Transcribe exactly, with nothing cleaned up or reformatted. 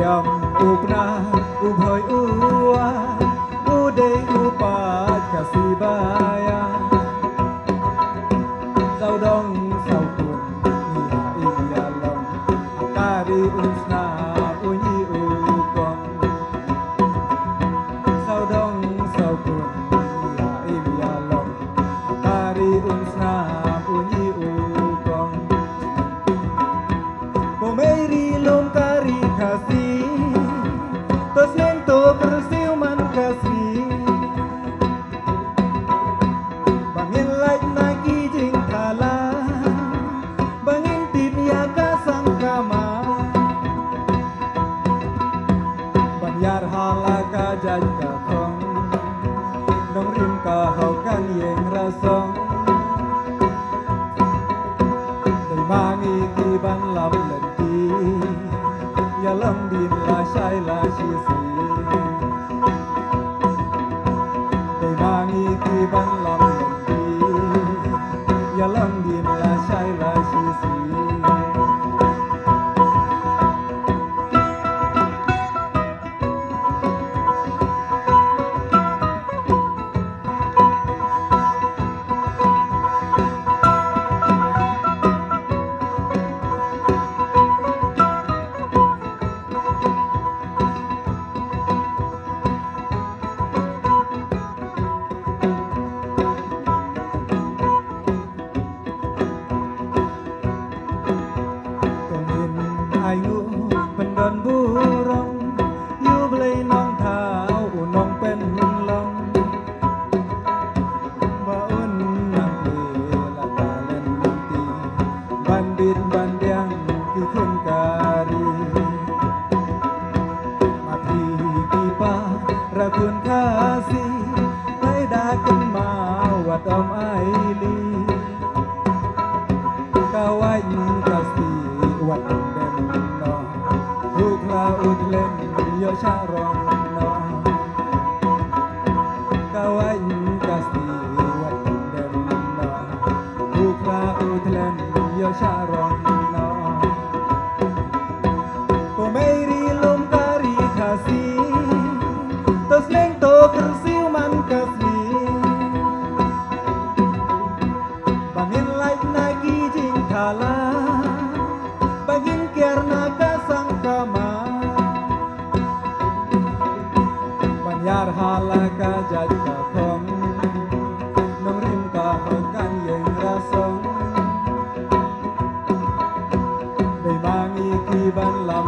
Kam u pna u bhoi u wa u dei u pat Khasi ba ya. Saw dong saw kun ngi ha im ïalong ha ka ri un snam u ngi u kong. Saw dong saw kun ngi ha im ïalong ha ka ri un snam u ngi u kong. Ko mei ri lum ka ri Khasi, to sneng to kyrsiew man ka sngi. Ba ngin lait na ki jingthala, ba ngin tip ïa ka sang ka ma. Ban ïar ha la ka jait ka thong, nongrim ka hok kan ïeng rasong. Dei ma ngi ki ban lam lynti, ïalam din la shai la shi si. Dei ma ngi ki ban lam lynti, ïalam din la shai la shi si. Tang in ai ngu pyndon burom, ïa U Blei Nongthaw u nongpynlong. Ba un nang plie la ka lynti, ban bit ban biang ki khun ka ri. Ma phi ki para khun Khasi, ai da kynmaw wat ym ai li. Ka waiñ ka stieh wat dem noh, u khla u thlem ïoh sha rong noh. Ka waiñ ka stieh wat dem noh, u khla u thlem ïoh sha rong noh. Ko mei ri lum ka ri Khasi, to sneng to kyrsiew man ka sngi. Ba ngin lait na ki jingthala, ba ngin kiar na ka sang ka ma. Ban ïar ha la ka jait ka thong, nongrim ka hok kan ïeng rasong. Dei ma ngi ki ban lam